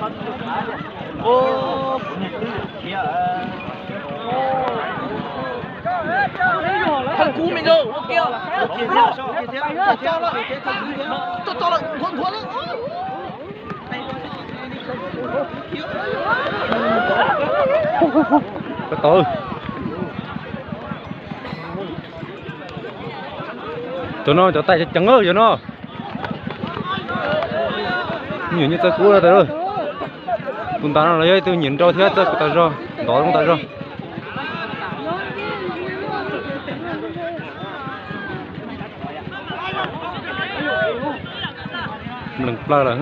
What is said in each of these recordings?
Thawj kub me ntsis ua kiag. Tau lawm, nkuav nkuav lawm. Tau. Cov no cov tais ceev ceev yog no. Nyuam nyuj txawj kub tas lawm. Tus ntav no los yog ib tug nyiam nrau thiab txawj tas zog, ntov zoo tas zog. Mlees plaws lawm.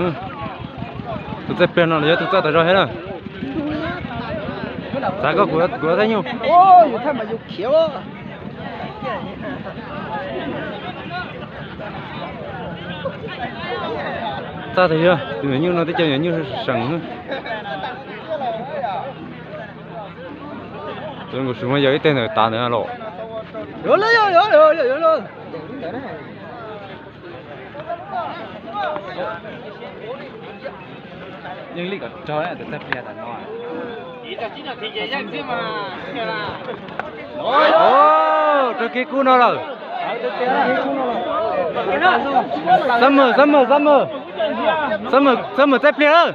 Tus txawj pliag no los yog tus txawj tas zog thiab na. Txav koj kuv, kuv txawj nyuj. Txawj tiag, tus nyuam nyuj no twb cov nyuam nyuj seem. Tus nkaus tsis muaj yog ib teg ntawm tav ntawd los. Yeej li kom raug tus txawj pliag tas no. Raug kev kub no lawm. Xab Mawm, Xab Mawm, Xab Mawm. Xab Mawm, Xab Mawm txawj pliag lawm.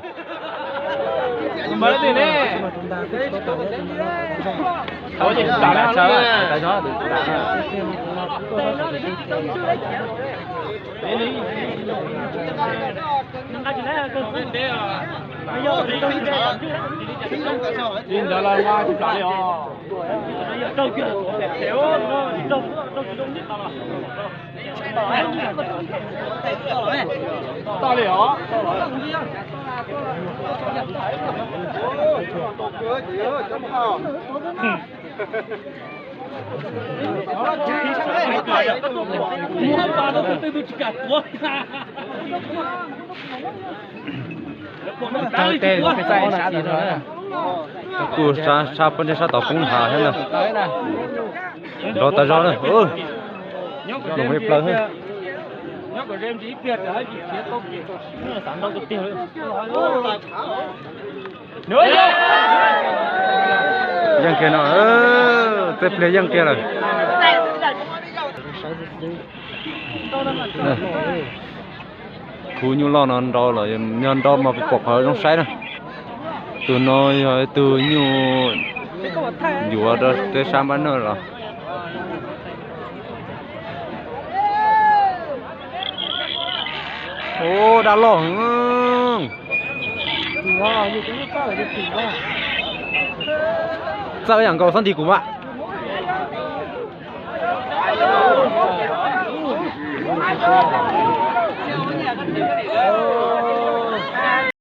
Tau li os. Kuj sab poj ntej sab tom koob hav thiab na. Nrov tas zog na. Noo ib plaws. Yeej kiag no, txawj pliag yeej kiag lawm. Khub nyuj loj no nrau los yog nrau mas pom qhov zoo saib na. Tus no yog tus nyuj yuav rau tej sab npab noj los. Ub, dab loj heev. Txawj yam nkaus xob nti kuv mas.